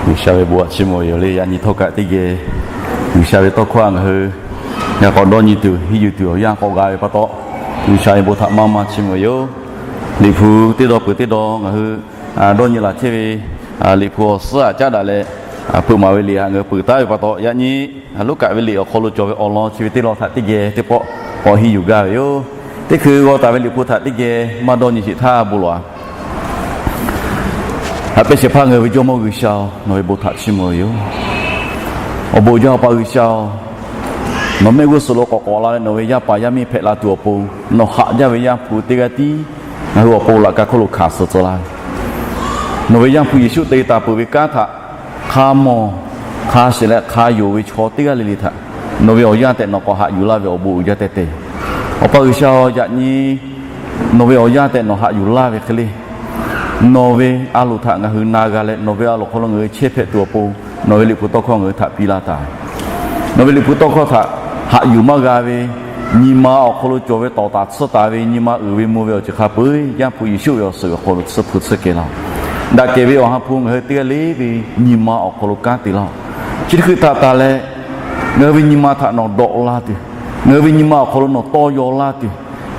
G'uiˬsha ve bon htaꞈ chiˇ mvuh ve yoˬ le. Yaꞈ nyi htawˇ kaꞈ teˇ geh G'uiˬsha ve tawˇ hkawˇ ngaˬ hui g'a k'awꞈ dawˇ nyi tuˬ, henˇ yuˬ tuˬ awˬ yanˇ k'awꞈ g'a ve pa taw, G'uiˬsha ve bon htaꞈ maˇ maˇ chiˇ mvuh ve yoˬ. Liꞈ hpu teˇ dawˇ peuˬ teˇ dawˇ ngaˬ hui dawˇ nyi laˬ chehˇ ve, Liꞈ hpu awˬ suhˉ htaꞈ caˉ daꞈ leh, peuꞈ maˍ ve liꞈ htaꞈ ngaˬ hui peuˬ taˉ ve pa taw, yaꞈ nyi Luˉkaꞈ ve liꞈ awˬ hk'aw lo cawˬ ve awˬ lawn chi ve teˇ lawn htaꞈ teˇ geh teˇ pawˆ k'awꞈ henˇ yuˬ gaˇ ve yoˬ. Teˇ hkui g'aw taˍ ve Liꞈ hpu htaꞈ teˇ geh maˇ dawˇ nyi sheˍ htaˇ bon lawˬ-a. Haꞈ pehnˇ shehˍ hpaˇ ngaˬ hui ve Jawˇmawˇ G'uiˬsha-oˬ, nawˬ ve bon htaꞈ chiˇ mvuh ve yoˬ. Awˬ bon uiˍ jaˇ Awˬ pa G'uiˬsha-oˬ, nawˬ mehˆ g'uˇ suhˍ lo k'awꞈ k'awꞈ la leh nawˬ ve yaˇ paˍ yaˇ miˇ hpehꞈ la tuˬ awˬ pon, nawˬ haꞈ jaˇ ve Yaˇ hpu teˇ g'aˇ tiˉ ngaˬ hui awˬ pon laꞈ ka hk'oˆ lo hkanˍ suh tcuh laˇ ve, nawˬ ve Yaˇ hpu Yeˍsuˆ te taˍ peuˬ ve kanˉ htaꞈ hk'a mawˬ hk'a shehˍ leh hk'a yonˍ ve chaw teˇ g'aˇ le le htaꞈ nawˬ ve awˬ yanˇ tehꞈ nawˬ k'awꞈ haꞈ yuˬ laˇ ve awˬ bon uiˍ jaˇ tehꞈ te. Awˬ pa G'uiˬsha-oˬ, yaꞈ nyi nawˬ ve awˬ yanˇ tehꞈ nawˬ haꞈ yuˬ laˇ ve hk'e le, nawˬ ve a loˍ htaꞈ ngaˬ hui na g'a leh nawˬ ve a loˍ hk'aw lo ngaˬ hui chehˇ hpehꞈ tuˬ awˬ pon, nawˬ ve Liꞈ hpu tawˇ hkawˇ ngaˬ hui htaꞈ piˇ laˇ taˍ. Nawˬ ve Liꞈ hpu tawˇ hkawˇ htaꞈ haꞈ yuˬ maˇ g'a ve, nyi ma awˬ hk'aw lo cawˬ ve tawˍ taˍ tsuhˇ taˍ ve nyi ma uiˍ ve mvuh ve awˬ ceuˬ hk'a peu-eˬ Yaˇ hpu Yeˍsuˆ ve awˬ suhˍ awˬ hk'aw lo tsuhˇ hpu tsuhˇ kehˬ laˇ-oˬ. Daꞈ kehˬ ve awˬ ha hpu ngaˬ hui teˇ g'aˇ le ve nyi ma awˬ hk'aw lo kanˉ te laˇ-oˬ. Chi teˇ hkui htaꞈ taˍ leh, ngaˬ hui ve nyi ma htaꞈ nawˬ dawꞈ laˇ tuˬ, ngaˬ hui ve nyi ma awˬ hk'aw lo nawˬ tawˇ yaw laˇ tuˬ,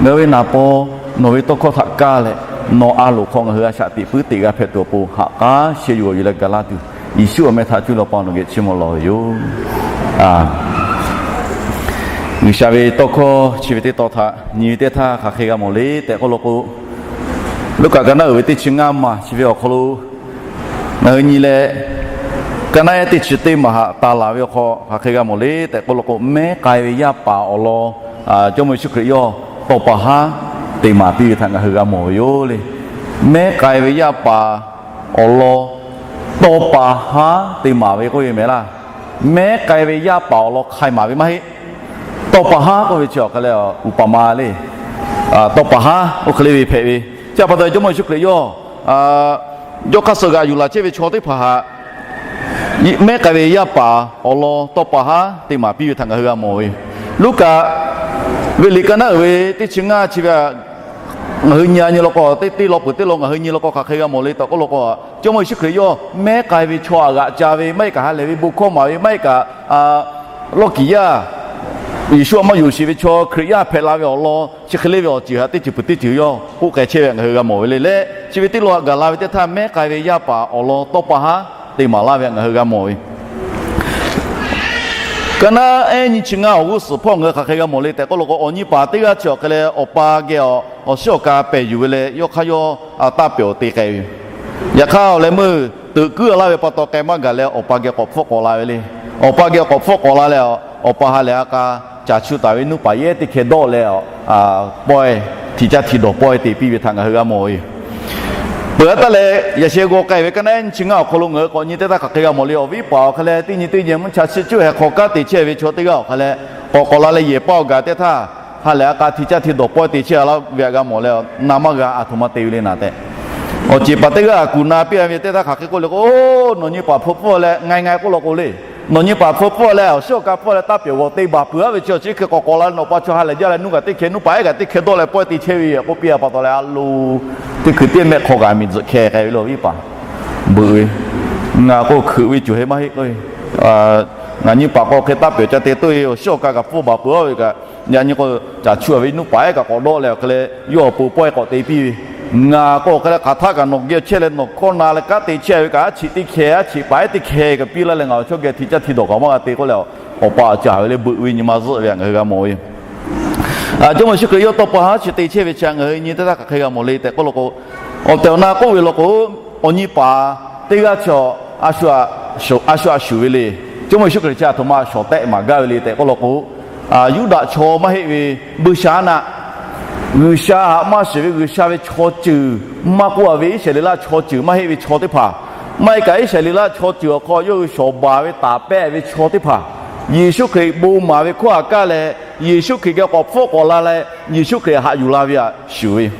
ngaˬ hui ve naˍ paw nawˬ ve tawˇ hkawˇ htaꞈ kaˇ leh, nawˬ a loˍ hk'aw ngaˬ hui a shaꞈ teꞈ puiˉ teꞈ g'a hpehꞈ tuˬ awˬ pon haꞈ k'aˉ sheh yuˬ awˬ yuˬ leh gaˬ laˇ tuˬ, Yeˍsuˆ awˬ meh htaꞈ cuˇ leh Awˬ pa nawˬ geh chiˇ mvuh lawˬ ve yoˬ. G'uiˬsha ve tawˇ hkawˇ chi ve teˇ tawn htaꞈ nyi ve teˇ htaˇ hk'aˬ hk'e g'a mawˬ le tehꞈ k'oˆ law k'o, Luˉkaꞈ ka naˉ uiˍ ve teˇ chi ngaˇ maˬ chi ve awˬ hk'aw lo ngaˬ hui nyi leh, ka naˉ ehˉ teˇ chi teˇ maˬ htaꞈ taˍ laˬ ve awˬ hk'aw hk'aˬ hk'e g'a mawˬ le tehꞈ k'oˆ law k'o, mehˉ k'ai ve yaˇ paˍ awˬ lawn Jawˇmawˇ Yeˍsuˆ Hkriꞈ yawˇ tawˇ pa haˉ te maˍ piˇ ve htaꞈ ngaˬ hui g'a mawˬ ve yoˬ le. Mehˉ k'ai ve yaˇ paˍ awˬ lawn tawˇ pa haˉ te maˍ ve k'oˆ ve mehˍ laˇ. Mehˉ k'ai ve yaˇ paˍ awˬ lawn hk'ai maˍ ve maˇ heˆ. Tawˇ pa haˉ k'oˆ ve chi awˬ hk'aˬ lehˬ uˍ paˍ ma le. Tawˇ pa haˉ oˇ hk'e le ve hpehꞈ ve, chi pa taw Jawˇmawˇ Yeˍsuˆ Hkriꞈ yawˇ jawˇ hk'aˇ suh g'aꞈ yuˬ laˬ chehˇ ve chaw teˇ hpaˍ htaꞈ mehˉ k'ai ve yaˇ paˍ awˬ lawn tawˇ pa haˉ te maˍ piˇ ve htaꞈ ngaˬ hui g'a mawˬ ve. Luˉkaꞈ ve liꞈ ka naˉ uiˍ ve teˇ chi ngaˇ chi ve ngaˬ hui nyi a nyi law k'o, teˇ teˇ law peuˬ teˇ law ngaˬ hui nyi law k'o hk'aˬ hk'e g'a mawˬ le tehꞈ k'oˆ law k'o, Jawˇmawˇ Yeˍsuˆ Hkriꞈ yawˇ mehˉ k'ai ve chaw aꞈ g'aꞈ ca ve maˇ heˆ kaꞈ, ha lehˬ ve bon hkawˇ maˍ ve maˇ heˆ kaꞈ, lawˇ kiˍ yaˇ Yeˍsuˆ htaꞈ maˇ yonˍ sheˍ ve chaw Hkriꞈ yaˇ hpehꞈ la ve awˬ lawn chi hk'e le ve awˬ ceuˬ htaꞈ teˇ ceuˬ peuˬ teˇ ceuˬ yawˇ k'oˆ k'ai chehˇ ve htaꞈ ngaˬ hui g'a mawˬ ve le leh, chi ve teˇ law htaꞈ gaˬ la ve teˇ htaˇ mehˉ k'ai ve yaˇ paˍ awˬ lawn tawˇ pa haˉ te maˍ laˇ ve htaꞈ ngaˬ hui g'a mawˬ ve. Ka naˉ ehˉ nyi chi ngaˇ awˬ g'uˇ suhˍ hpawˇ ngaˬ hui hk'aˬ hk'e g'a mawˬ le tehꞈ k'oˆ law k'o, awˬ nyi paˍ teˇ g'aˇ chi awˬ hk'e leh awˬ pa geh awˬ, awˬ shiˉ awˬ ka pehˬ yuˬ ve leh yawˇ hk'aˇ yawˇ taˇ pehˬ awˬ te k'ai ve yoˬ. Yaꞈ hk'aˇ awˬ leh meuˇ teuꞈ kuiˉ a laˇ ve pa taw k'ai maˇ gaˬ leh awˬ pa geh k'awꞈ hpfuhˆ k'awꞈ la ve le. Awˬ pa geh k'awꞈ hpfuhˆ k'awꞈ la leh, awˬ pa ha lehˬ a k'a caˬ chu taˍ ve nuˇ paˍ yehˉ teˇ hkeh dawˆ leh, pawehˇ htiꞈ caˇ htiꞈ dawˬ pawehˇ te piˇ ve htaꞈ ngaˬ hui g'a mawˬ ve yoˬ. Peuˬ a taˇ leh, yaꞈ sheh g'aw k'ai ve ka naˉ ehˉ nyi chi ngaˇ awˬ hk'aw lo ngaˬ hui k'awꞈ nyi teˇ htaˇ hk'aˬ hk'e g'a mawˬ le. Awˬ viˉ paˍ awˬ hk'e leh teˇ nyi teˇ nyi mvuhˇ cha chiˇ cuˇ heh hk'aw kanˉ te chehˇ ve chaw teˇ g'aˇ awˬ hk'e leh k'awꞈ k'awꞈ la leh yehˬ paˇ awˬ gaˬ teˇ htaˇ, ha lehˬ a k'a htiꞈ caˇ htiꞈ dawˬ pawehˇ te chehˇ a laˇ ve htaꞈ g'a mawˬ leh, na maˇ g'a, aˬ htoꞈ ma te ve le naˍ tehꞈ, awˬ ceˬ paˍ teˇ g'aˇ kuˬ na piˇ a ve teˇ htaˇ hk'aˬ hk'e k'oˆ le k'o, nawˬ nyi paˍ hpu pfuhˇ leh ngai ngai k'oˆ law k'o le. Nawˬ nyi paˍ hpu pfuhˇ leh awˬ shiˉ awˬ ka pfuhˇ leh taˇ pehˬ g'awˬ te baˬ peuˬ a ve chi awˬ chi hk'e k'awꞈ k'awꞈ la leh nawˬ pa chaw ha lehˬ jaˇ leh nuˇ kaꞈ teˇ hkeh nuˇ paˍ ehˉ kaꞈ teˇ hkeh dawˆ leh pawehˇ te chehˇ ve yoˬ k'oˆ piˇ a pa taw leh, a lo, teˇ hkui teˇ mehˆ hk'aw kaꞈ miˬ tzuhꞈ hkeh k'ai ve le awˬ viˉ paˍ beuꞈ ve. Ngaˬ k'o hkeuꞈ ve cawˬ heh maˇ heˆ k'o, ngaˬ nyi paˍ k'o hk'e taˇ pehˬ ca te toˇ e, awˬ shiˉ awˬ ka kaꞈ pfuhˇ baˬ peuˬ a ve kaꞈ, yaꞈ nyi k'o, caˬ chu a ve nuˇ paˍ ehˉ kaꞈ k'awꞈ dawˆ leh awˬ hk'e leh yawˇ awˬ pon pawehˇ k'awꞈ te piˇ ve. Ngaˬ k'o awˬ hk'e leh hk'aˬ htaˇ kaꞈ nawˬ geh chehˇ leh nawˬ hkawˇ na leh kanˉ te chehˇ ve kaꞈ, a chi teˇ hkeh a chi paˍ ehˉ teˇ hkeh kaꞈ piˇ laˇ leh ngaˬ awˬ chaw geh htiꞈ caˇ htiꞈ dawˬ kaꞈ maˇ g'a te k'oˆ leh, awˬ pa awˬ caˍ ve le beuꞈ ve nyi ma zuhˆ ve htaꞈ ngaˬ hui g'a mawˬ ve yoˬ. Jawˇmawˇ Yeˍsuˆ Hkriꞈ yawˇ tawˇ pa haˉ chi te chehˇ ve chi htaꞈ ngaˬ hui nyi teˇ htaˇ hk'aˬ hk'e g'a mawˬ le tehꞈ k'oˆ law k'o, awˬ tehˬ awˬ na k'oˆ ve law k'o, awˬ nyi paˍ teˇ g'aˇ chi a shu a shuˍ ve le. Jawˇmawˇ Yeˍsuˆ Hkriꞈ chi aˬ htoꞈ ma shawˍ tehˆ maˍ gaˇ ve le tehꞈ k'oˆ law k'o, Yuˇdaꞈ chaw maˇ heˆ ve buiˇshaˆaˉnaˆ, G'uiˬsha htaꞈ maˇ shiˍ ve G'uiˬsha ve chaw ceuˬ, maˇ k'oˆ a ve Iˉsaˍreˍlaˆ chaw ceuˬ maˇ heˆ ve chaw teˇ hpaˍ, maˇ heˆ kaꞈ Iˉsaˍreˍlaˆ chaw ceuˬ awˬ hk'aw yawˇ hui shawˍ baˬ ve taˍ pehˆ ve chaw teˇ hpaˍ, Yeˍsuˆ Hkriꞈ bon maˍ ve hkawˇ htaꞈ kaˇ leh, Yeˍsuˆ Hkriꞈ geh k'awꞈ hpfuhˆ k'awꞈ la leh, Yeˍsuˆ Hkriꞈ haꞈ yuˬ la ve htaꞈ shuˍ ve yoˬ.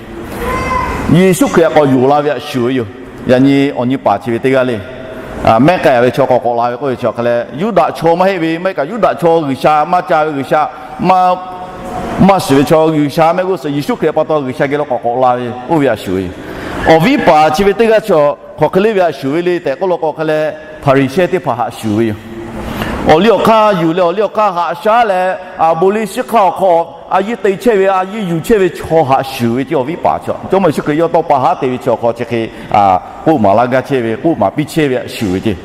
Yeˍsuˆ Hkriꞈ htaꞈ k'awꞈ yonˍ la ve htaꞈ shuˍ ve yoˬ. Yaꞈ nyi awˬ nyi paˍ chi ve teˇ g'aˇ le. Mehˉ k'ai ve chaw k'awꞈ k'awꞈ la ve k'oˆ ve chi awˬ hk'e leh, Yuˇdaꞈ chaw maˇ heˆ ve, maˇ heˆ kaꞈ Yuˇdaꞈ chaw G'uiˬsha maˇ ca ve, G'uiˬsha maˇ shiˍ ve chaw, G'uiˬsha mehˆ g'uˇ suhˍ Yeˍsuˆ Hkriꞈ pa taw G'uiˬsha geh lo k'awꞈ k'awꞈ la ve oˇ ve htaꞈ shuˍ ve yoˬ. Awˬ viˉ paˍ chi ve teˇ g'aˇ chi hk'aˬ hk'e le ve htaꞈ shuˍ ve le tehꞈ k'oˆ law k'o, awˬ hk'e leh Hpaˍriˍsehˇ teˇ hpaˍ haꞈ shuˍ ve yoˬ. Awˬ liˇ awˬ hk'aˇ yuˬ leh awˬ liˇ awˬ hk'aˇ haꞈ shaˉ leh, bon liˇ shiˉ hk'aˇ awˬ hk'aw a yiˇ te chehˇ ve, a yiˇ yuˬ chehˇ ve chaw haꞈ shuˍ ve ceˇ. Awˬ viˉ paˍ chaw, Jawˇmawˇ Yeˍsuˆ Hkriꞈ yawˇ tawˇ pa haˉ te ve chi awˬ hk'aw chi hk'e k'oˆ maˍ laˇ gaˇ chehˇ ve, k'oˆ maˍ piˇ chehˇ ve haꞈ shuˍ ve ceˇ.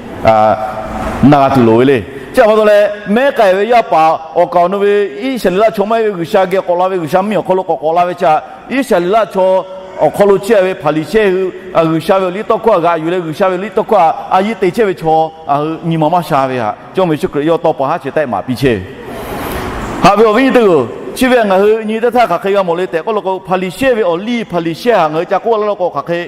Na g'a tuˬ loˍ ve le. Chi pa taw leh, mehˉ k'ai ve yaˇ paˍ awˬ kaˍ awˬ nu ve Iˉsaˍreˍlaˆ chaw maˇ heˆ ve, G'uiˬsha geh k'awꞈ la ve, G'uiˬsha mvuhˇmiˬ awˬ hk'aw lo k'awꞈ k'awꞈ la ve chi, Iˉsaˍreˍlaˆ chaw awˬ hk'aw lo chehˇ ve Hpaˍriˍsehˇ hui, G'uiˬsha ve awˬ liˇ tawˇ hkawˇ htaꞈ g'aꞈ yuˬ leh G'uiˬsha ve awˬ liˇ tawˇ hkawˇ htaꞈ a yiˇ te chehˇ ve chaw, a hui nyi ma maˇ sha ve htaꞈ Jawˇmawˇ Yeˍsuˆ Hkriꞈ yawˇ tawˇ pa haˉ chi tehˆ maˍ piˇ chehˇ ve. Haꞈ ve awˬ viˉ nyi teˇ g'aˇ, chi ve htaꞈ ngaˬ hui nyi teˇ htaˇ hk'aˬ hk'e g'a mawˬ le tehꞈ k'oˆ law k'o, Hpaˍriˍsehˇ ve awˬ liˇ Hpaˍriˍsehˇ htaꞈ ngaˬ hui ca k'oˆ laˇ law k'o hk'aˬ hk'e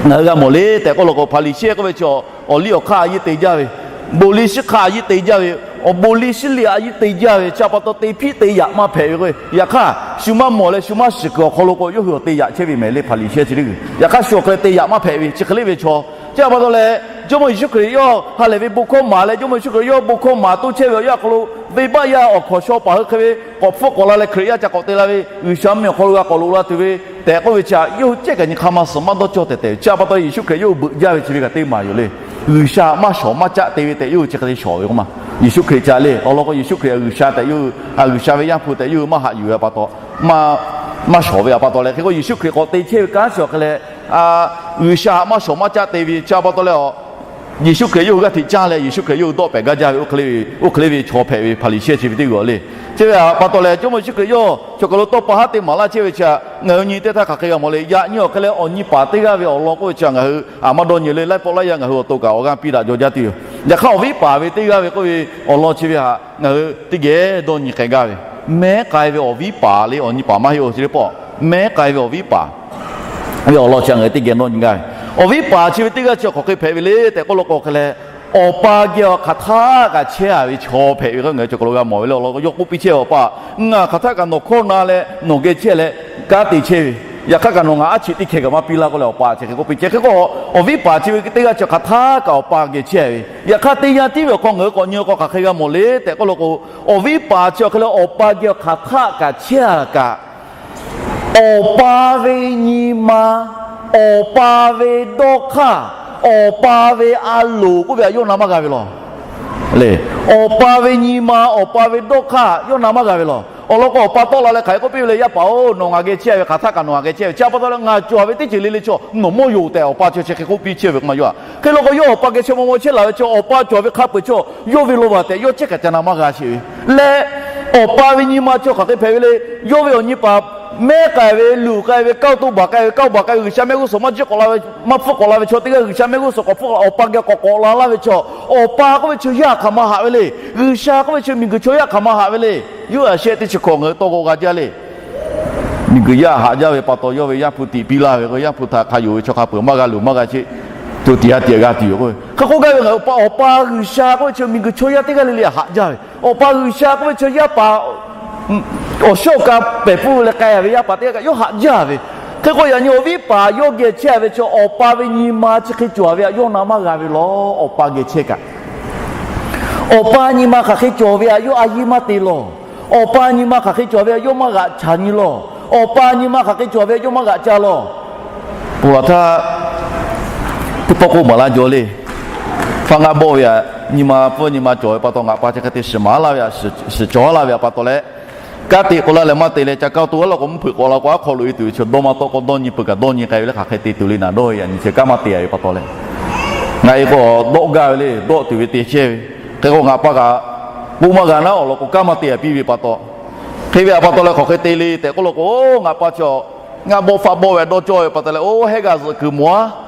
ngaˬ hui g'a mawˬ le tehꞈ k'oˆ law k'o, Hpaˍriˍsehˇ k'oˆ ve chi awˬ liˇ awˬ hk'aˇ a yiˇ te jaˇ ve, bon liˇ shiˉ hk'aˇ a yiˇ te jaˇ ve, awˬ bon liˇ shiˉ liˇ a yiˇ te jaˇ ve, chi pa taw te hpiˆ te yaꞈ maˇ hpehꞈ ve k'o, yaꞈ hk'aˇ shu maˇ mawˬ leh shu maˇ shiˍ kuiˬ awˬ hk'aw lo k'o, yawˇ hui awˬ te yaꞈ chehˇ ve mehˍ le Hpaˍriˍsehˇ chi teˇ g'uiˬ. Yaꞈ hk'aˇ shu awˬ hk'e leh te yaꞈ maˇ hpehꞈ ve chi hk'e le ve chaw. Chi pa taw leh, Jawˇmawˇ Yeˍsuˆ Hkriꞈ yawˇ ha lehˬ ve bon hkawˇ maˍ leh, Jawˇmawˇ Yeˍsuˆ Hkriꞈ yawˇ bon hkawˇ maˍ toˇ chehˇ ve awˬ yanˇ awˬ hk'aw lo, venˇbaˆ yaˇ awˬ hkawnˍ shaw paˍ hui hk'e ve k'awꞈ hpfuhˆ k'awꞈ la leh Hkriꞈ yaˇ ca k'awꞈ te la ve, G'uiˬsha mvuhˇmiˬ awˬ hk'aw lo g'a k'awꞈ loꞈ la tuˬ ve tehꞈ k'oˆ ve chi htaꞈ yawˇ hui cehˇ kaꞈ nyi hk'aˇ maˇ suhˍ maˇ dawˇ cawˇ tehꞈ tehꞈ ve. Chi pa taw Yeˍsuˆ Hkriꞈ yawˇ hui beuꞈ jaˇ ve chi ve kaꞈ teˇ maˍ yoˬ le. G'uiˬsha maˇ shawˍ maˇ caˆ te ve tehꞈ yawˇ hui chi hk'e te shawˍ ve k'o ma, Yeˍsuˆ Hkriꞈ ca le awˬ lawn k'o, Yeˍsuˆ Hkriꞈ G'uiˬsha tehꞈ yawˇ hui, G'uiˬsha ve Yaˇ hpu tehꞈ yawˇ hui maˇ haꞈ yuˬ ve pa taw, maˇ shawˍ ve pa taw leh, hk'e k'o Yeˍsuˆ Hkriꞈ k'awꞈ te chehˇ ve kanˉ chi awˬ hk'e leh, G'uiˬsha htaꞈ maˇ shawˍ maˇ caˆ te ve chi pa taw leh, Yeˍsuˆ Hkriꞈ yawˇ hui g'aˇ hteꞈ caˇ leh Yeˍsuˆ Hkriꞈ yawˇ hui dawˆ pehꞈ gaˇ jaˇ ve, oˇ hk'e le ve chaw hpehꞈ ve Hpaˍriˍsehˇ chi ve teˇ g'uiˬ le. Chi ve pa taw leh, Jawˇmawˇ Yeˍsuˆ Hkriꞈ yawˇ chaw kaˬ lo tawˇ pa haˉ te maˍ laˇ chehˇ ve chi htaꞈ ngaˬ hui nyi teˇ htaˇ hk'aˬ hk'e g'a mawˬ le. Yaꞈ nyi awˬ hk'e leh awˬ nyi paˍ teˇ g'aˇ ve awˬ lawn k'oˆ ve chi htaꞈ ngaˬ hui a maˇ dawˇ nyi le. Laiˉ pawˆ laiˉ yaˇ ngaˬ hui awˬ to kaꞈ awˬ g'aˇ piˇ daꞈ jaw jaˇ tuˬ yoˬ. Yaꞈ hk'aˇ awˬ viˉ paˍ ve teˇ g'aˇ ve k'oˆ ve awˬ lawn chi ve htaꞈ ngaˬ hui teˇ geh dawˇ nyi k'ai gaˇ ve, mehˉ k'ai ve awˬ viˉ paˍ le, awˬ nyi paˍ maˇ heˆ-oˬ. Chi teˇ pawˆ mehˉ k'ai ve awˬ viˉ paˍ ve awˬ lawn chi ngaˬ hui teˇ geh dawˇ nyi gaˇ ve. Awˬ viˉ paˍ chi ve teˇ g'aˇ chi hk'aˬ hk'e hpehꞈ ve le tehꞈ k'oˆ law k'o hk'e leh, awˬ pa geh awˬ hk'aˬ htaˆ kaꞈ chehˇ-a ve chaw hpehꞈ ve k'o, ngaˬ hui chaw kaˬ lo g'a mawˬ ve le. Awˬ lawn k'o yawˇ k'oˆ piˇ chehˇ ve, Awˬ pa, ngaˬ hk'aˬ htaˆ kaꞈ nawˬ hkawˇ na leh nawˬ geh chehˇ leh kanˉ te chehˇ ve, yaꞈ hk'aˇ kaꞈ nawˬ ngaˬ aˉ cheꞈ teˇ hkeh kaꞈ maˇ piˇ laˇ k'oˆ leh, awˬ pa chi hk'e k'oˆ piˇ chehˇ. Hk'e k'o, awˬ viˉ paˍ chi ve teˇ g'aˇ chi hk'aˬ htaˆ kaꞈ awˬ pa geh chehˇ ve, yaꞈ hk'aˇ teˇ yanˇ tiˉ ve awˬ hk'aw ngaˬ hui k'awꞈ nyi k'o hk'aˬ hk'e g'a mawˬ le tehꞈ k'oˆ law k'o, awˬ viˉ paˍ chi awˬ hk'e leh awˬ pa geh awˬ hk'aˬ htaˆ kaꞈ chehˇ-a kaꞈ, awˬ pa ve nyi ma, awˬ pa ve dawˇ hk'aˇ, awˬ pa ve a loˍ k'oˆ ve htaꞈ yawˇ na maˇ g'a ve lawˬ le. Awˬ pa ve nyi ma, awˬ pa ve dawˇ hk'aˇ yawˇ na maˇ g'a ve lawˬ. Awˬ lawn k'o, awˬ pa tawˆ la leh hk'aˬ hk'e k'oˆ piˇ ve le, Yaˇ paˍ-oˬ, nawˬ ngaˬ geh chehˇ ve, hk'aˬ htaˆ kaꞈ nawˬ ngaˬ geh chehˇ ve, chi pa taw leh ngaˬ cawˬ ve teˇ ceuˬ le le chaw nawˬ mawˇ yoˬ tehꞈ, awˬ pa chi chi hk'e k'oˆ piˇ chehˇ ve k'o maˇ yaˇ. Hk'e law k'o, yawˇ awˬ pa geh chi maw maw chehˇ laˬ ve chi, awˬ pa cawˬ ve hk'a peu-eˬ chaw yawˇ ve law baˬ tehꞈ yawˇ chehˇ kaꞈ ca na maˇ g'a sheˍ ve leh, awˬ pa ve nyi ma chi hk'aˬ hk'e hpehꞈ ve le. Yawˇ ve awˬ nyi paˍ mehˉ k'ai ve, luˬ k'ai ve, kaoˇ to baˬ k'ai ve, kaoˇ baˬ k'ai ve, G'uiˬsha mehˆ g'uˇ suhˍ maˇ jiˆ k'awꞈ la ve, maˇ hpfuhˆ k'awꞈ la ve chaw teˇ g'aˇ G'uiˬsha mehˆ g'uˇ suhˍ k'awꞈ hpfuhˆ, awˬ pa geh k'awꞈ k'awꞈ la laˇ ve chaw, awˬ pa k'oˆ ve chi yaˇ hk'aˬ ma haꞈ ve le. G'uiˬsha k'oˆ ve chi miˬguiˬ chaw yaˇ hk'aˬ ma haꞈ ve le. Yawˇ a shehˆ teˇ chi hkawꞈ ngaˬ hui tawˇ g'aw g'a jaˇ le. Miˬguiˬ yaˇ haꞈ jaˇ ve pa taw, yawˇ ve Yaˇ hpu tiꞈ piˇ laˇ ve k'o, Yaˇ hpu htaꞈ hk'a yonˍ ve chaw hk'a peuˬ maˇ g'a luˬ maˇ g'a sheˍ, co tiꞈ ha tiꞈ g'a tuˬ yoˬ k'o, hk'e k'oˆ gaˇ ve ngaˬ hui pa, awˬ pa G'uiˬsha k'oˆ ve chi miˬguiˬ chaw yaˇ teˇ g'aˇ le le haꞈ jaˇ ve. Awˬ pa G'uiˬsha k'oˆ ve chi yaˇ paˍ awˬ shuˉ awˬ ka pehˬ pfuhˇ leh k'ai-a ve yaˇ paˍ teˇ g'aˇ kaꞈ yawˇ haꞈ jaˇ ve. Hk'e k'o, yaꞈ nyi awˬ viˉ paˍ yawˇ geh chehˇ-a ve chi awˬ pa ve nyi ma chi hk'e cawˬ ve htaꞈ yawˇ na maˇ g'a ve lawˬ. Awˬ pa geh chehˇ kaꞈ, awˬ pa nyi ma hk'aˬ hk'e cawˬ ve htaꞈ yawˇ a yiˇ maˇ te lawˬ. Awˬ pa nyi ma hk'aˬ hk'e cawˬ ve htaꞈ yawˇ maˇ g'aꞈ chaˬ nyi lawˬ. Awˬ pa nyi ma hk'aˬ hk'e cawˬ ve htaꞈ yawˇ maˇ g'aꞈ ca lawˬ. Pon laˬ htaˇ, teˇ pawˆ k'oˆ maˍ laˇ jaw le. Hpaˇ ngaˆ bawˆ ve htaꞈ nyi ma pfuhˇ nyi ma cawˬ ve pa taw, ngaˬ pa chi hk'e te shiˍ maˍ laˇ ve htaꞈ, shiˍ cawˬ laˇ ve htaꞈ pa taw leh, kanˉ te k'o laˇ leh maˇ te leh, ca kaˇ to a law k'o, mvuhˇ hpeuꞈ k'awꞈ la k'o, aˉ hk'aw loꞈ e tuˬ ve chi dawˇ maˇ tawˆ k'o, dawˇ nyi peuˬ kaꞈ dawˇ nyi k'ai ve le, hk'aˬ hk'e te tuˬ le naˍ dawˇ ve yaꞈ nyi chi kanˉ maˇ te-a ve pa taw leh, ngaˬ e k'o dawˆ gaˇ ve le, dawˆ tuˬ ve te chehˇ ve. Hk'e k'o, ngaˬ pa kaꞈ k'oˆ maˇ g'a naˉ, awˬ lawn k'o kanˉ maˇ te-a piˇ ve pa taw, hk'e ve htaꞈ pa taw leh hk'aˬ hk'e te le tehꞈ k'oˆ law k'o, ngaˬ pa chi ngaˆ bawˆ hpaˆ bawˆ ve htaꞈ dawˇ cawˇ ve pa taw leh, oˇ hehˉ g'a zuhꞈ kuiˬ mawˬ-a,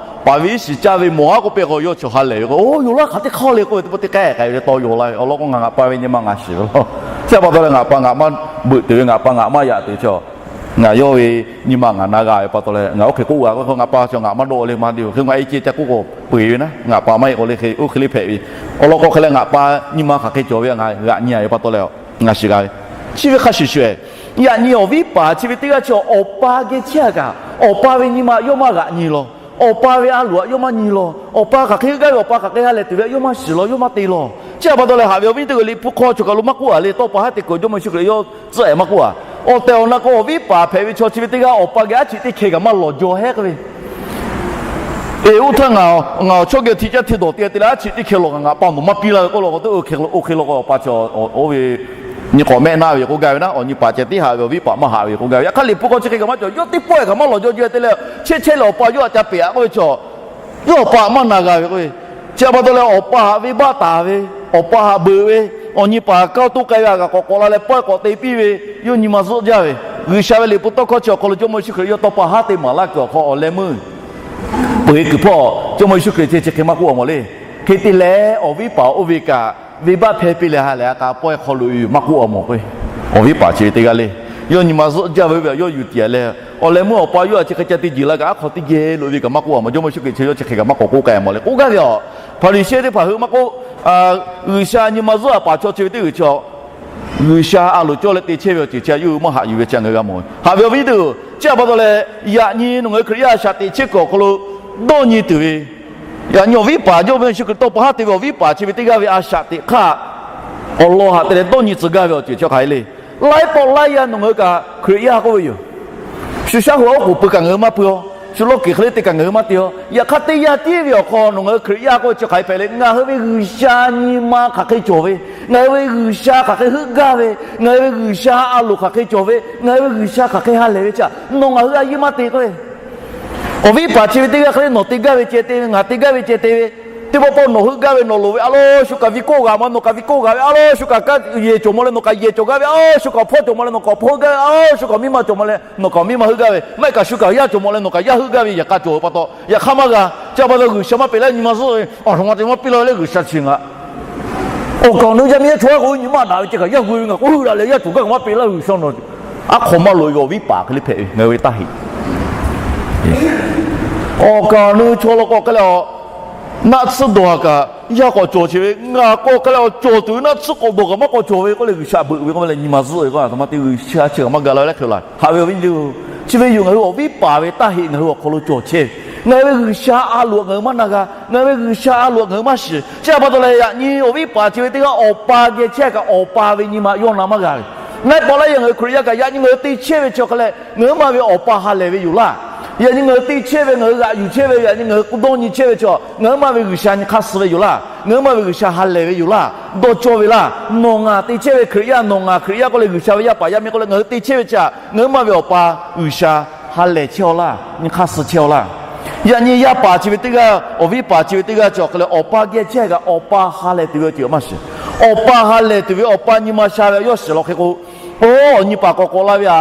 paˍ ve iˉ shiˍ caˇ ve mawˬ-a k'oˆ piˇ k'o, yawˇ chi ha lehˬ ve k'o, oˇ yoˬ laˇ, hk'aˬ teˇ hk'aˇ le k'oˆ ve teˇ pawˆ teˇ k'ehˆ k'ai ve le, tawˇ yaw laˇ ve. Awˬ lawn k'o, ngaˬ ngaˬ pa ve nyi ma ngaˬ shiˍ ve lawˬ. Chi pa taw leh ngaˬ pa ngaˬ maˇ beuꞈ tuˬ ve, ngaˬ pa ngaˬ maˇ yaꞈ tuˬ ve chi, ngaˬ yawˇ ve nyi ma ngaˬ na g'a ve pa taw leh, ngaˬ oˇ hk'e k'oˆ g'a k'o, ngaˬ pa chi ngaˬ maˇ dawˆ le maˇ te-o. Hk'e ngaˬ e ceh ca k'oˆ k'o peu-eˬ ve naˉ, ngaˬ pa maˇ heˆ k'o le, hk'e oˇ hk'e le hpehꞈ ve. Awˬ lawn k'o hk'e leh ngaˬ pa nyi ma hk'aˬ hk'e cawˬ ve ngaˬ g'aꞈ nyi-a ve pa taw leh, ngaˬ shiˍ g'a ve. Chi ve hk'a shuˍ shuˍ-ehˍ, yaꞈ nyi awˬ viˉ paˍ chi ve teˇ g'aˇ chi awˬ pa geh chehˇ-a kaꞈ, awˬ pa ve nyi ma yawˇ maˇ g'aꞈ nyi lawˬ. Awˬ pa ve a loˍ htaꞈ yawˇ maˇ nyi lawˬ. Awˬ pa hk'aˬ hk'e gaˇ ve, awˬ pa hk'aˬ hk'e ha lehˬ tuˬ ve htaꞈ yawˇ maˇ shiˍ lawˬ, yawˇ maˇ te lawˬ. Chi pa taw leh, haꞈ ve awˬ viˉ teˇ g'aˇ, Liꞈ hpu hk'aw choˬ kaˬ lo maˇ k'oˆ-a le, tawˇ pa haˉ te kuiˬ Jawˇmawˇ Yeˍsuˆ Hkriꞈ yawˇ tcuhˆ-ehˍ maˇ k'oˆ-a. Awˬ tehˬ awˬ na k'o, awˬ viˉ paˍ hpehꞈ ve chaw chi ve teˇ g'aˇ awˬ pa geh aˉ cheꞈ teˇ hkeh kaꞈ maˇ lawˬ jaw hehˉ k'oˆ ve Eˬ, oˇ htaˇ ngaˬ, ngaˬ awˬ chawˇ geh hti caˇ hti dawˬ te te leh, aˉ chiꞈ teˇ hkeh lawˬ kaꞈ ngaˬ pa nawˬ maˇ piˇ laˇ ve k'oˆ law k'o, teˇ oˇ hk'e lo k'o, awˬ pa chaw oˇ ve nyi k'awꞈ mehˆ naˆ ve k'oˆ gaˇ ve naˆ, awˬ nyi paˍ ceh tiˉ haꞈ ve awˬ viˉ paˍ maˇ haꞈ ve k'oˆ gaˇ ve. Yaꞈ hk'aˇ Liꞈ hpu hk'aw chi hk'e kaꞈ maˇ cawˬ. Yawˇ teˇ pawˆ kaꞈ maˇ lawˬ jaw jaw te leh, chehˇ chehˇ leh awˬ pa yawˇ htaꞈ ca pehˍ aꞈ k'oˆ ve chaw, yawˇ awˬ pa maˇ na g'a ve k'oˆ ve. Chi pa taw leh awˬ pa haꞈ venˇbaˆ taˍ ve, awˬ pa haꞈ beuꞈ ve, awˬ nyi paˍ kaˇ toˇ k'ai ve htaꞈ kaꞈ k'awꞈ k'awꞈ la leh pawehˇ k'awꞈ te piˇ ve, yawˇ nyi ma zuhˆ jaˇ ve. G'uiˬsha ve Liꞈ hpu tawˇ hkawˇ chi awˬ hk'aw lo Jawˇmawˇ Yeˍsuˆ Hkriꞈ yawˇ tawˇ pa haˉ te maˍ laˇ kuiˬ awˬ hk'aw awˬ leh meuˇ peuˬ e kuiˬ hpawˇ Jawˇmawˇ Yeˍsuˆ Hkriꞈ chi chi hk'e maˇ k'oˆ a mawˬ le. Hk'e te leh awˬ viˉ paˍ oˇ ve kaꞈ venˇbaˆ hpehˇ piˇ leh ha lehˬ a k'a pawehˇ hk'aw loꞈ e yoˬ maˇ k'oˆ a mawˬ k'o, awˬ viˉ paˍ chi ve teˇ g'aˇ le. Yawˇ nyi ma zuhˆ jaˇ ve oˇ ve yawˇ yuˬ tiˍ a leh, awˬ leh meuˇ awˬ pa yawˇ htaꞈ chi hk'e ca te jeˬ la kaꞈ aˉ hk'aw teˇ geh loꞈ e ve kaꞈ maˇ k'oˆ a mawˬ. Jawˇmawˇ Yeˍsuˆ Hkriꞈ chi yawˇ chi hk'e kaꞈ maˇ k'awꞈ k'oˆ k'ai a mawˬ le. K'oˆ gaˇ ve a, Hpaˍriˍsehˇ teˇ hpaˍ hui maˇ k'oˆ, G'uiˬsha nyi ma zuhˆ a paˍ chaw chi ve teˇ g'uiˬ chi a G'uiˬsha a loˍ cawˇ leh te chehˇ ve awˬ ceuˬ chi a yawˇ hui maˇ haꞈ yuˬ ve chi ngaˬ hui g'a mawˬ ve. Haꞈ ve awˬ viˉ teˇ g'uiˬ, chi a pa taw leh, yaꞈ nyi nawˬ ngaˬ hui Hkriꞈ yaˇ a shaꞈ teꞈ chehˇ kuiˬ awˬ hk'aw lo dawˇ nyi tuˬ ve, yaꞈ nyi awˬ viˉ paˍ Jawˇmawˇ Yeˍsuˆ Hkriꞈ tawˇ pa haˉ te ve awˬ viˉ paˍ chi ve teˇ g'aˇ ve a shaꞈ teꞈ hk'aˇ, awˬ lawn haꞈ te leh dawˇ nyi tcuh gaˇ ve awˬ ceuˬ chi hk'aˬ hk'e le. Laiˉ pawˆ laiˉ yaˇ nawˬ ngaˬ hui kaꞈ Hkriꞈ yaˇ k'oˆ ve yoˬ. Shu shaˉ hoꞈ a oˉ k'oˍ pui kaꞈ ngaˬ hui maˇ pui a, shu lawˇ kiˬ hk'e le te kaꞈ ngaˬ hui maˇ te a. Yaꞈ hk'aˇ teˇ yanˇ tiˉ ve awˬ hk'aw nawˬ ngaˬ hui Hkriꞈ yaˇ k'oˆ ve chi hk'aˬ hk'e hpehꞈ le. Ngaˬ hui ve G'uiˬsha nyi ma hk'aˬ hk'e cawˬ ve, ngaˬ hui ve G'uiˬsha hk'aˬ hk'e heuˆ gaˇ ve, ngaˬ hui ve G'uiˬsha a loˍ hk'aˬ hk'e cawˬ ve, ngaˬ hui ve G'uiˬsha hk'aˬ hk'e ha lehˬ ve chi a, nawˬ ngaˬ hui a yeˇ maˇ te k'o, awˬ viˉ paˍ chi ve teˇ g'aˇ hk'e le, nawˬ te gaˇ ve ceh te ve, ngaˬ te gaˇ ve ceh te ve, teˇ pawˆ pawˆ nawˬ heuˆ gaˇ ve nawˬ loˍ ve a lo shu kaꞈ vi k'oˆ g'a ma, nawˬ kaꞈ vi k'oˆ g'a ve a lo shu kaꞈ kaˇ yehˬ cawˬ mawˬ leh nawˬ kaꞈ yehˬ cawˬ gaˇ ve a lo shu kaꞈ hpawˇ cawˬ mawˬ leh nawˬ kaꞈ hpawˇ heuˆ gaˇ ve a lo shu kaꞈ miˇ ma cawˬ mawˬ leh nawˬ kaꞈ miˇ ma heuˆ gaˇ ve, maˇ heˆ kaꞈ shu kaꞈ yaˇ cawˬ mawˬ leh nawˬ kaꞈ yaˇ heuˆ gaˇ ve, yaꞈ k'a cawˬ ve pa taw, yaꞈ hk'aˇ maˇ g'a. Chi a pa taw G'uiˬsha maˇ peꞈ leh nyi ma zuhˆ ve, a htoꞈ ma te maˇ piˇ laˇ ve le G'uiˬsha chi ngaˬ awˬ kaˍ awˬ nu yaˇ miˇ yaˇ chaw a k'o nyi maˇ daꞈ ve ceh kaꞈ yaˇ gu ve ngaˬ k'oˆ heuˆ daꞈ leh yaˇ cawˬ gaˇ kaꞈ maˇ peꞈ laˇ G'uiˬsha nawˬ. Aˉ hk'aw maˇ loꞈ e ve awˬ viˉ paˍ hk'e le hpehꞈ ve ngaˬ hui ve taˇ heˆ. Awˬ kaˍ awˬ nu chaw law k'o hk'e leh a, naˆ tsuhˇ dawˬ a kaꞈ yaˇ k'awꞈ cawˬ chehˇ ve, ngaˬ k'o hk'e leh a cawˬ tuˬ ve naˆ tsuhˇ k'awꞈ dawˬ kaꞈ maˇ k'awꞈ cawˬ ve k'oˆ leh G'uiˬsha beuꞈ ve k'oˆ leh nyi ma zuhˆ ve k'o a htoꞈ ma te G'uiˬsha chi kaꞈ maˇ ga la ve leh hk'e laˬ. Haꞈ ve awˬ viˉ nyi teˇ-oˬ, chi ve yoˬ ngaˬ hui awˬ viˉ paˍ ve taˇ heˆ ngaˬ hui awˬ hk'aw lo cawˬ chehˇ ve. Ngaˬ hui ve G'uiˬsha a loˍ ngaˬ hui maˇ na g'a, ngaˬ hui ve G'uiˬsha a loˍ ngaˬ hui maˇ shiˍ. Chi a pa taw leh yaꞈ nyi awˬ viˉ paˍ chi ve teˇ g'aˇ awˬ pa geh chehˇ kaꞈ awˬ pa ve nyi ma yawˇ na maˇ g'a ve. Laiˉ pawˆ laiˉ yaˇ ngaˬ hui Hkriꞈ yaˇ kaꞈ yaꞈ nyi ngaˬ hui te chehˇ ve chi hk'e leh ngaˬ hui ma ve awˬ pa ha lehˬ ve yoˬ laˇ. Yaꞈ nyi ngaˬ hui te chehˇ ve, ngaˬ hui g'aꞈ yuˬ chehˇ ve, yaꞈ nyi ngaˬ hui k'oˆ dawˇ nyi chehˇ ve chi ngaˬ hui ma ve G'uiˬsha nyi hk'aˇ suh ve yoˬ laˇ. Ngaˬ hui ma ve G'uiˬsha ha lehˬ ve yoˬ laˇ. Dawˇ cawˇ ve laˇ. Nawˬ ngaˬ te chehˇ ve Hkriꞈ yaˇ, nawˬ ngaˬ Hkriꞈ yaˇ k'oˆ leh G'uiˬsha ve yaˇ paˍ yaˇ miˇ k'oˆ leh ngaˬ hui te chehˇ ve chi ngaˬ hui ma ve awˬ pa G'uiˬsha ha lehˬ chehˇ a laˇ, nyi hk'aˇ suh chehˇ a laˇ. Yaꞈ nyi yaˇ paˍ chi ve teˇ g'aˇ, awˬ viˉ paˍ chi ve teˇ g'aˇ chi awˬ hk'e leh awˬ pa geh chehˇ kaꞈ awˬ pa ha lehˬ tuˬ ve awˬ ceuˬ maˇ shiˍ. Awˬ pa ha lehˬ tuˬ ve awˬ pa nyi ma sha ve yawˇ shiˍ law hk'e k'o, oˇ awˬ nyi paˍ k'awꞈ k'awꞈ la ve a,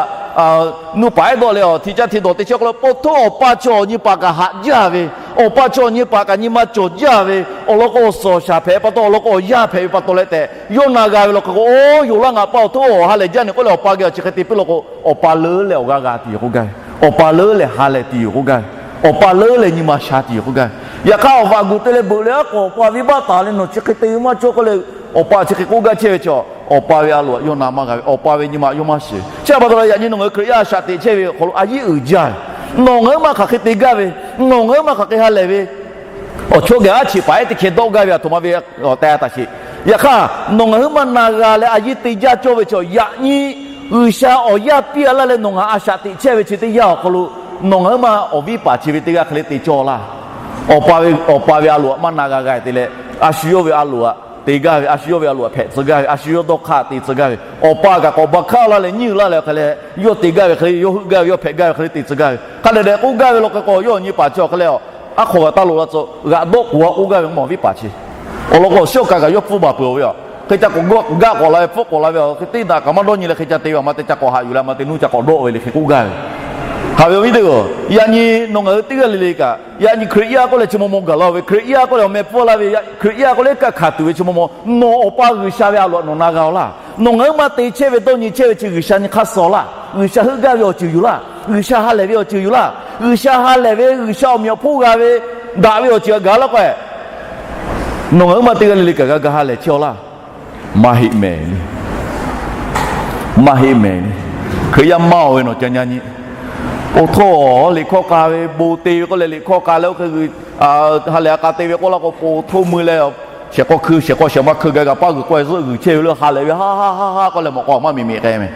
nuˇ paˍ ehˉ dawˆ leh a hti caˇ hti dawˬ te chehˇ k'o leh, pa taw awˬ pa chi awˬ nyi paˍ kaꞈ haꞈ jaˇ ve, awˬ pa chi awˬ nyi paˍ kaꞈ nyi ma cawˬ jaˇ ve, awˬ lawn k'o awˬ suhˍ awˬ shaˍ hpehꞈ pa taw, awˬ lawn k'o awˬ yaˇ hpehꞈ ve pa taw leh tehꞈ yawˇ na g'a ve law hk'e k'o, oˇ yoˬ laˇ, ngaˬ pa awˬ htoꞈ awˬ ha lehˬ jaˇ ne k'oˆ leh awˬ pa geh awˬ chi hk'e te piˇ law k'o, awˬ pa leuˉ leh awˬ g'aˇ g'a tuˬ yoˬ k'oˆ gaˇ ve, awˬ pa leuˉ leh ha lehˬ tuˬ yoˬ k'oˆ gaˇ ve, awˬ pa leuˉ leh nyi ma sha tuˬ yoˬ k'oˆ gaˇ ve. Yaꞈ hk'aˇ awˬ vaꞈ gu te leh beuꞈ leh aˉ k'awꞈ awˬ pa venˇbaˆ taˍ leh nawˬ chi hk'e te ve maˇ cawˇ k'oˆ leh, awˬ pa chi hk'e k'oˆ gaˇ chehˇ ve chi, awˬ pa ve a loˍ yawˇ na maˇ g'a ve, awˬ pa ve nyi ma yawˇ maˇ shiˍ. Chi a pa taw leh yaꞈ nyi nawˬ ngaˬ hui Hkriꞈ yaˇ a shaꞈ teꞈ chehˇ ve awˬ hk'aw lo a yiˉ uiˍ jaˇ ve, nawˬ ngaˬ hui ma hk'aˬ hk'e te gaˇ ve, nawˬ ngaˬ hui ma hk'aˬ hk'e ha lehˬ ve, awˬ chawˇ geh aˉ cheꞈ paˍ ehˉ teˇ hkeh dawˆ gaˇ ve a htoꞈ ma ve taˍ taˍ sheˍ. Yaꞈ hk'aˇ nawˬ ngaˬ hui ma na g'a leh a yiˉ te jaˇ cawˇ ve chi yaꞈ nyi G'uiˬsha awˬ yaˇ piˇ a laˇ leh nawˬ ngaˬ a shaꞈ teꞈ chehˇ ve chi teˇ yanˇ awˬ hk'aw lo, nawˬ ngaˬ hui ma awˬ viˉ paˍ chi ve teˇ g'aˇ hk'e le te cawˇ laˇ. Awˬ pa ve, awˬ pa ve a loˍ aꞈ maˇ na g'a g'a te leh, a shu yawˇ ve a loˍ aꞈ te gaˇ ve, a shu yawˇ ve a loˍ aꞈ hpehꞈ tcuh gaˇ ve, a shu yawˇ dawˇ hk'aˇ te tcuh gaˇ ve, awˬ pa kaꞈ k'awꞈ ba hkaˆ laˇ leh nyiˇ uiˍ laˇ leh hk'e leh, yawˇ te gaˇ ve hk'e le, yawˇ heuˆ gaˇ ve, yawˇ hpehꞈ gaˇ ve hk'e le te tcuh gaˇ ve. Hk'a dehꞈ dehꞈ k'oˆ gaˇ ve law hk'e k'o, yawˇ awˬ nyi paˍ chi awˬ hk'e leh, aˉ hk'aw g'a taˇ loꞈ la tcuh g'aꞈ dawˆ k'oˍ a k'oˆ gaˇ ve mawˬ viˉ paˍ chi. Awˬ lawn k'o, awˬ shiˉ awˬ ka kaꞈ yawˇ pfuhˇ baˬ peuˬ ve a. Hk'e ca k'awꞈ gaˆ k'awꞈ la ve, pfuhˇ k'awꞈ la ve, hk'e teˇ daꞈ kaꞈ maˇ dawˇ nyi leh hk'e ca te ve a ma te ca k'awꞈ haꞈ yuˬ leh a ma te nuˇ ca k'awꞈ dawˆ ve le hk'e k'oˆ gaˇ ve. Haꞈ ve awˬ viˉ teˇ-oˬ, yaꞈ nyi nawˬ ngaˬ hui teˇ g'aˇ le le kaꞈ, yaꞈ nyi Hkriꞈ yaˇ k'oˆ leh chi maw maw gaˬ la ve, Hkriꞈ yaˇ k'oˆ leh awˬ meh pfuhˇ laˇ ve, Hkriꞈ yaˇ k'oˆ leh kaˆ hkanˍ tuˬ ve chi maw maw, nawˬ awˬ pa G'uiˬsha ve a loꞈ nawˬ na g'a-oˬ laˇ. Nawˬ ngaˬ hui ma te chehˇ ve dawˇ nyi chehˇ ve chi G'uiˬsha nyi hk'aˇ suh laˇ. G'uiˬsha heuˆ gaˇ ve awˬ ceuˬ yoˬ laˇ. G'uiˬsha ha lehˬ ve awˬ ceuˬ yoˬ laˇ. G'uiˬsha ha lehˬ ve, G'uiˬsha awˬ meꞈ awˬ hponˇ g'a ve, daꞈ ve awˬ ceuˬ g'a gaˬ laˇ k'o, nawˬ ngaˬ hui ma teˇ g'aˇ le le kaꞈ g'a ga ha lehˬ chehˇ-oˆ laˇ. Maˇ heˆ mehˍ le. Maˇ heˆ mehˍ le. Hkriꞈ yaˇ maˇ-oˬ ve nawˬ ca nyi nyi. Oˇ htoˇ liꞈ hkawˇ k'a ve bon te ve k'oˆ leh liꞈ hkawˇ k'a leh oˇ hk'e ha lehˬ a k'a te ve k'oˆ laˇ k'o, po htoˇ mui leh shehˍ k'awˇ hkui shehˍ k'awˇ shehˍ ma hkui gaˇ gaˬ paˇ g'uiˬ k'awehˇ zuhˆ g'uiˬ chehˇ ve le ha lehˬ ve ha ha ha ha k'oˆ leh mawꞈ k'aw maˇ miˬ miˬ k'ai mehˍ.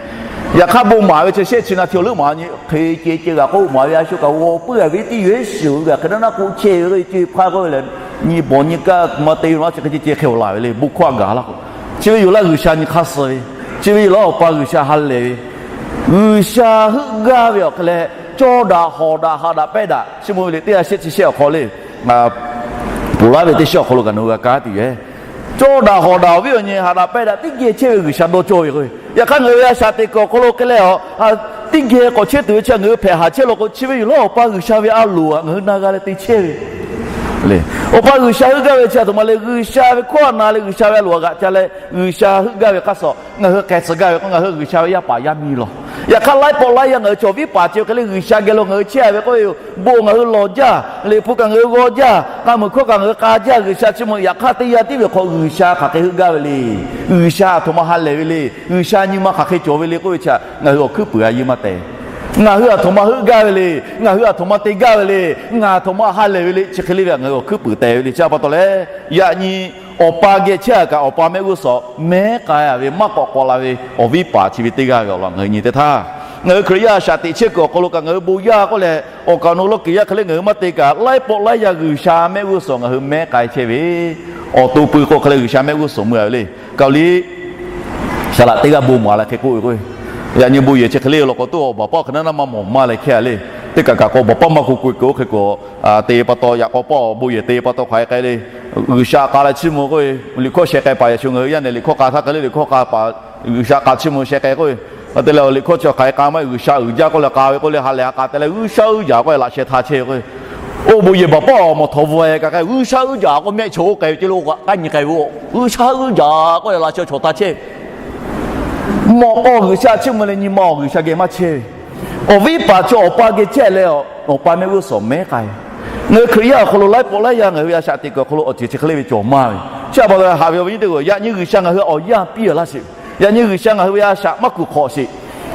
Yaꞈ hk'aˇ bon maˍ ve chi shehˆ chi na ti awˬ leuˉ maˍ nyi hk'e ceh ceh g'aꞈ k'oˆ maˍ ve a shu kaꞈ g'aw puiˉ a ve teˇ yehˬ shiˍ g'aꞈ hk'e na naˆ k'oˆ chehˇ ve k'o, co e hpaˇ k'oˆ ve lehˬ, nyi bawˬ nyi kaˇ ma te ve maˇ chi hk'e ceh ceh hk'e awˬ laˬ ve le, bon hkawˇ a gaˬ laˇ k'o, chi ve yoˬ laˇ G'uiˬsha nyi hk'aˇ suh ve, chi ve yoˬ laˇ Awˬ pa G'uiˬsha ha lehˬ ve, G'uiˬsha heuˆ gaˇ ve awˬ hk'e leh, cawˇ daꞈ hawˍ daꞈ haꞈ daꞈ pehˇ daꞈ chi mvuh ve le teˇ g'aˇ shehˆ chi shehˆ awˬ hk'aw le, ponˬ laˇ ve teˇ shiˉ awˬ hk'aw lo kaꞈ nawˬ hui g'a kaˉ tuˬ yoˬ. Cawˇ daꞈ hawˍ daꞈ awˬ viˉ awˬ nyi haꞈ daꞈ pehˇ daꞈ teˇ geh chehˇ ve G'uiˬsha dawˇ cawˇ ve k'o, yaꞈ hk'aˇ ngaˬ hui ve a shaꞈ teꞈ kuiˬ awˬ hk'aw lo hk'e leh a, teˇ geh k'awꞈ chehˇ tuˬ ve chi ngaˬ hui hpehꞈ haˍ chehˇ law k'o, chi ve yoˬ laˇ Awˬ pa G'uiˬsha ve a loˍ aꞈ ngaˬ hui na g'a leh te chehˇ ve le. Awˬ pa G'uiˬsha heuˆ gaˇ ve chi a htoꞈ ma le, G'uiˬsha ve hkawˇ na leh G'uiˬsha ve a loˍ aꞈ g'aꞈ ca leh G'uiˬsha heuˆ gaˇ ve hk'aˇ suh ngaˬ hui k'ai tcuh gaˇ ve k'o, ngaˬ hui G'uiˬsha ve yaˇ paˍ yaˇ miˇ lawˬ. Yaꞈ hk'aˇ laiˉ pawˆ laiˉ yaˇ ngaˬ hui chaw viˉ paˍ chi hk'e le G'uiˬsha geh lo ngaˬ hui chehˇ a ve k'o, bon ngaˬ hui lawˬ jaˇ, liꞈ hpu kaꞈ ngaˬ hui g'aw jaˇ, k'a muiˬ hkawˇ kaꞈ ngaˬ hui k'a jaˇ, G'uiˬsha chi mvuh yaꞈ hk'aˇ teˇ yanˇ tiˉ ve hk'aw G'uiˬsha hk'aˬ hk'e heuˆ gaˇ ve le. G'uiˬsha a htoꞈ ma ha lehˬ ve le. G'uiˬsha nyi ma hk'aˬ hk'e cawˬ ve le k'oˆ ve chi htaꞈ ngaˬ hui awˬ hkuiˉ puiˍ a yeˇ maˇ te. Ngaˬ hui a htoꞈ ma heuˆ gaˇ ve le. Ngaˬ hui a htoꞈ ma te gaˇ ve le. Ngaˬ a htoꞈ ma ha lehˬ ve le. Chi hk'e le ve htaꞈ ngaˬ hui awˬ hkuiˉ puiˍ te ve le. Chi a pa taw leh, yaꞈ nyi Awˬ pa geh chehˇ a kaꞈ Awˬ pa mehˆ g'uˇ suhˍ mehˉ k'ai a ve maˇ k'awꞈ k'awꞈ la ve awˬ viˉ paˍ chi ve teˇ g'aˇ ve awˬ lawn ngaˬ hui nyi teˇ htaˇ, ngaˬ hui Hkriꞈ yaˇ a shaꞈ teꞈ chehˇ kuiˬ awˬ hk'aw lo kaꞈ ngaˬ hui bon yaˇ k'oˆ leh, awˬ kaˍ awˬ nu lawˇ kuiˬ yaˇ hk'e le ngaˬ hui maˇ te kaꞈ, laiˉ pawˆ laiˉ yaˇ G'uiˬsha mehˆ g'uˇ suhˍ ngaˬ hui mehˉ k'ai chehˇ ve, awˬ to pui k'o hk'e le G'uiˬsha mehˆ g'uˇ suhˍ mui a ve le. Kaoˬ liˇ, saˍ laꞈ teˇ g'aˇ bon maˍ leh hk'e k'oˆ ve k'o, yaꞈ nyi bon yehˬ chi hk'e le law k'o, toˇ awˬ baˬ pawˆ hk'e naˉ naˉ maˇ mawˬ maˇ leh hkehˇ a le. Teˇ kaꞈ kaꞈ k'o baˬ pawˆ maˇ k'oˆ k'oˆ k'o hk'e k'o, te pa taw yaꞈ k'aw pawˆ bon yehˬ te pa taw hk'aˬ hk'e k'ai le. G'uiˬsha k'a leh chiˇ mvuh k'o, liꞈ hkawˇ sheh k'ai paˍ yaꞈ shu ngaˬ hui yaˇ nehˬ liꞈ hkawˇ k'a htaˇ hk'e le liꞈ hkawˇ k'a paˍ, G'uiˬsha k'a chiˇ mvuh sheh k'ai k'o, a te leh liꞈ hkawˇ chi hk'aˬ hk'e k'a maˇ G'uiˬsha uiˍ jaˇ k'oˆ leh k'a ve k'oˆ leh ha lehˬ ha k'a te leh G'uiˬsha uiˍ jaˇ k'oˆ leh laꞈ sheh htaˇ chehˇ ve k'o, oˇ bon yehˬ baˬ pawˆ mawˬ htawnˍ vaweh kaꞈ k'ai G'uiˬsha uiˍ jaˇ k'oˆ mehˆ chaw oˇ k'ai ve ce lo k'aˉ nyi k'ai ve, G'uiˬsha uiˍ jaˇ k'oˆ leh laꞈ sheh chaw htaˇ chehˇ mawˬ k'o G'uiˬsha chiˇ mvuh leh nyi ma awˬ G'uiˬsha geh maˇ chehˇ ve, awˬ viˉ paˍ chi awˬ pa geh chehˇ leh, awˬ pa mehˆ g'uˇ suhˍ mehˉ k'ai. Ngaˬ hui Hkriꞈ yaˇ awˬ hk'aw lo laiˉ pawˆ laiˉ yaˇ ngaˬ hui ve a shaꞈ teꞈ kuiˬ awˬ hk'aw lo awˬ ceuˬ chi hk'e le ve cawˬ maˇ ve, chi a pa taw haꞈ ve awˬ viˉ nyi teˇ hpaˍ, yaꞈ nyi G'uiˬsha ngaˬ hui awˬ yanˇ piˇ a laˇ sheˍ. Yaꞈ nyi G'uiˬsha ngaˬ hui ve a shaꞈ maˇ kuˬ hk'awꞈ sheˍ.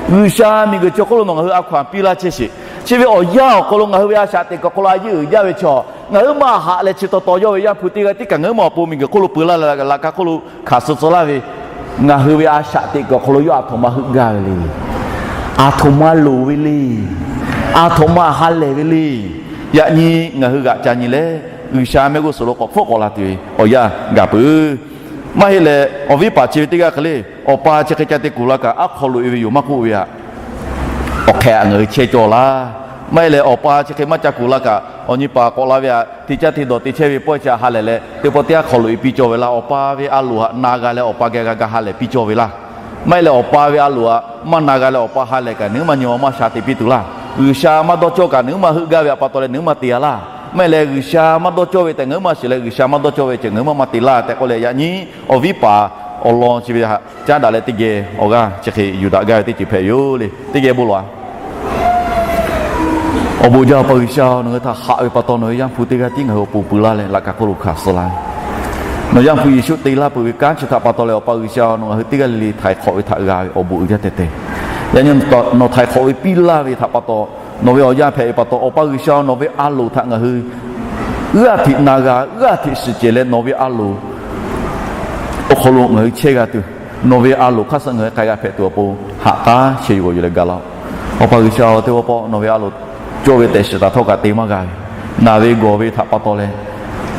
G'uiˬsha miˬguiˬ chi hk'oˆ lo nawˬ ngaˬ hui a hkaw anˬ piˇ laˇ chehˇ sheˍ. Chi ve awˬ yanˇ awˬ hk'aw lo ngaˬ hui ve a shaꞈ teꞈ kuiˬ awˬ hk'aw lo a yeˇ uiˍ jaˇ ve chaw, ngaˬ huiˉ ma haꞈ leh chi taw taw yawˇ ve Yanˇ hpu teˇ g'aˇ tiˉ kaꞈ ngaˬ huiˉ ma awˬ pon miˬguiˬ hk'oˆ lo peu laˇ leh laꞈ ka hk'oˆ lo hkanˍ suh tcuh laˇ ve, ngaˬ hui ve a shaꞈ teꞈ kuiˬ awˬ hk'aw lo yawˇ a htoꞈ ma heuˆ gaˇ ve le. A htoꞈ ma loˍ ve le. A htoꞈ ma ha lehˬ ve le. Yaꞈ nyi ngaˬ hui g'aꞈ ca nyi leh, G'uiˬsha mehˆ g'uˇ suhˍ lo k'awꞈ hpfuhˆ k'awꞈ la tuˬ ve awˬ yanˇ gaˬ peuˬ. Maˇ heˆ leh, awˬ viˉ paˍ chi ve teˇ g'aˇ hk'e le, awˬ pa chi hk'e ca te kuˬ la kaꞈ, aˉ hk'aw loꞈ e ve yoˬ maˇ k'oˆ ve aꞈ, awˬ hk'e aꞈ ngaˬ hui chehˇ cawˇ laˇ. Maˇ heˆ leh, awˬ pa chi hk'e maˇ ca kuˬ la kaꞈ, awˬ nyi paˍ k'awꞈ la ve aꞈ, te caˇ te dawˬ te chehˇ ve pawehˇ chi aꞈ ha lehˬ leh, teˇ pawˆ teˇ aˉ hk'aw loꞈ e piˇ cawˇ ve laˇ. Awˬ pa ve a loˍ aꞈ na g'a leh, awˬ pa geh g'a ga ha lehˬ piˇ cawˇ ve laˇ. Maˇ heˆ leh, awˬ pa ve a loˍ aꞈ maˇ na g'a leh, awˬ pa ha lehˬ kaꞈ, nawˬ huiˉ ma nyi ma maˇ sha te piˇ tuˬ laˇ. G'uiˬsha maˇ dawˇ cawˇ kaꞈ, nawˬ huiˉ ma heuˆ gaˇ ve aꞈ pa taw leh nawˬ huiˉ ma te a laˇ. Maˇ heˆ leh, G'uiˬsha maˇ dawˇ cawˇ ve tehꞈ ngaˬ huiˉ ma shiˍ leh, G'uiˬsha maˇ dawˇ cawˇ ve ceh ngaˬ huiˉ ma maˇ te laˇ tehꞈ k'oˆ leh, yaꞈ nyi awˬ viˉ paˍ awˬ lawn chi ve htaꞈ caˉ daꞈ leh teˇ geh awˬ g'aˇ chi hk'e yuˬ daꞈ gaˇ ve teˇ ceuˬ hpehꞈ yoˬ le. Teˇ geh bon lawˬ-a. Awˬ bon jaˇ Awˬ pa G'uiˬsha, nawˬ ngaˬ hui htaꞈ haꞈ ve pa taw, nawˬ ve Yanˇ hpu teˇ g'aˇ tiˉ ngaˬ hui awˬ pon peu laˇ leh laꞈ ka hk'oˆ lo hkanˍ suh laˇ ve, nawˬ Yanˇ hpu Yeˍsuˆ te laˇ peuˬ ve kanˉ chi htaꞈ pa taw leh, Awˬ pa G'uiˬsha, nawˬ ngaˬ hui teˇ g'aˇ le le htaiˍ hk'awꞈ ve htaꞈ g'a ve awˬ bon uiˍ jaˇ tehꞈ te. Yaꞈ nyi nawˬ htaiˍ hk'awꞈ ve piˇ laˇ ve htaꞈ pa taw, nawˬ ve awˬ yanˇ hpehꞈ ve pa taw, Awˬ pa G'uiˬsha, nawˬ ve a loˍ htaꞈ ngaˬ hui g'aˇ hteꞈ na g'a, g'aˇ hteꞈ shiˍ cehˬ leh, nawˬ ve a loˍ awˬ hk'aw lo ngaˬ hui chehˇ g'a tuˬ, nawˬ ve a loˍ hk'aˇ suh ngaˬ hui k'ai g'a hpehꞈ tuˬ awˬ pon ha k'aˉ sheh yuˬ g'awˬ yuˬ leh gaˬ laˇ-oˆ. Awˬ pa G'uiˬsha-oˬ, teˇ pawˆ pawˆ nawˬ ve a loˍ cawˇ ve tehꞈ shiˍ taˍ htawˇ kaꞈ te maˇ g'a ve, naˬ ve gawˬ ve htaꞈ pa taw leh,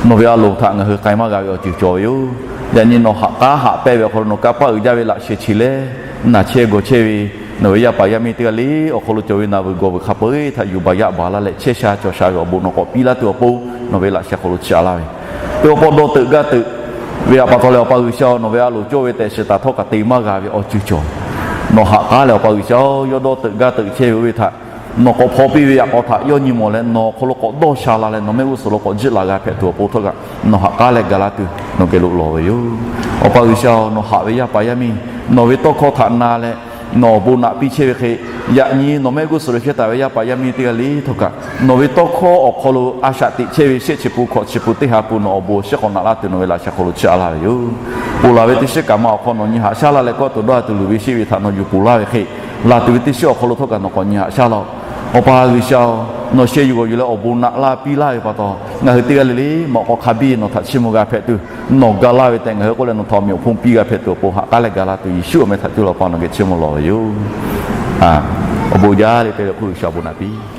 nawˬ ve a loˍ htaꞈ ngaˬ hui k'ai maˇ g'a ve awˬ ceuˬ cawˬ ve yoˬ. Yaꞈ nyi nawˬ ha k'aˉ haꞈ pehnˇ ve awˬ hk'aw lo nawˬ kanˇ paˆ uiˍ jaˇ ve laꞈ sheh chi leh, naˬ chehˇ gawˬ chehˇ ve nawˬ ve yaˇ paˍ yaˇ miˇ teˇ g'aˇ le awˬ hk'aw lo cawˬ ve naˬ vuiˬ gawˬ vuiˬ hk'a peu-eˬ htaꞈ yuˬ baˬ yaˇ baˬ laˇ leh, chehˇ sha cawˬ sha ve awˬ bon nawˬ k'awꞈ piˇ laˇ tuˬ awˬ pon, nawˬ ve laꞈ sheh hk'aw lo chiˇ aꞈ laˇ ve, teˇ pawˆ pawˆ dawˇ teuꞈ gaˇ teuꞈ ve htaꞈ pa taw leh, Awˬ pa G'uiˬsha-oˬ, nawˬ ve a loˍ cawˇ ve tehꞈ shiˍ taˍ htawˇ kaꞈ te maˇ g'a ve awˬ ceuˬ cawˬ. Nawˬ ha k'aˉ leh, Awˬ pa G'uiˬsha-oˬ, yawˇ dawˇ teuꞈ gaˇ teuꞈ chehˇ ve oˇ ve htaꞈ nawˬ k'awꞈ hpaw piˇ ve yaꞈ k'aw htaꞈ yawˇ nyi mawˬ leh, nawˬ hk'aw lo k'awꞈ dawˇ sha la leh, nawˬ mehˆ g'uˇ suhˍ lo k'awꞈ jiˆ laˬ g'a hpehꞈ tuˬ awˬ pon htawˇ kaꞈ, nawˬ ha k'aˉ leh gaˬ laˇ tuˬ nawˬ geh lo lawˬ ve yoˬ. Awˬ pa G'uiˬsha-oˬ, nawˬ haꞈ ve yaˇ paˍ yaˇ miˇ nawˬ ve tawˇ hkawˇ htaꞈ na leh, nawˬ awˬ bon naꞈ piˇ chehˇ ve hk'e, yaꞈ nyi nawˬ mehˆ g'uˇ suhˍ lo chehˇ taˍ ve yaˇ paˍ yaˇ miˇ teˇ g'aˇ le htawˇ kaꞈ, nawˬ ve tawˇ hkawˇ awˬ hk'aw lo a shaꞈ teꞈ chehˇ ve shehˆ chi pun hkawꞈ chi pun teˇ ha pun nawˬ awˬ bon shiˉ k'awꞈ naꞈ laˇ tuˬ nawˬ ve laꞈ sheh hk'aw lo chiˇ aꞈ laˇ ve yoˬ. Ponˬ laˬ ve teˇ shiˉ kaꞈ ma awˬ hk'aw nawˬ nyi haꞈ shaˉ laˇ leh, kawˇ tuˬ dawˇ ha tuˬ luˬ ve sheˆ ve htaꞈ nawˬ yuˬ ponˬ laˇ ve hk'e, laˬ tuˬ ve teˇ shiˉ awˬ hk'aw lo htawˇ kaꞈ nawˬ k'awꞈ nyi haꞈ shaˉ laˇ-oˬ. Awˬ pa G'uiˬsha-oˬ, nawˬ sheh yuˬ g'awˬ yuˬ leh awˬ bon naꞈ laˇ piˇ laˇ ve pa taw, ngaˬ hui teˇ g'aˇ le le mawꞈ k'aw hk'a biˇ nawˬ htaꞈ chiˇ mvuh g'a hpehꞈ tuˬ, nawˬ ga laˇ ve tehꞈ ngaˬ hui k'oˆ leh nawˬ htaꞈ awˬ meꞈ awˬ hponˇ piˇ g'a hpehꞈ tuˬ awˬ pon ha k'aˉ leh gaˬ laˇ tuˬ, Yeˍsuˆ awˬ meh htaꞈ cuˇ leh Awˬ pa nawˬ geh chiˇ mvuh lawˬ ve yoˬ. Awˬ bon jaˇ le te leh k'oˆ, G'uiˬsha awˬ bon naꞈ piˇ.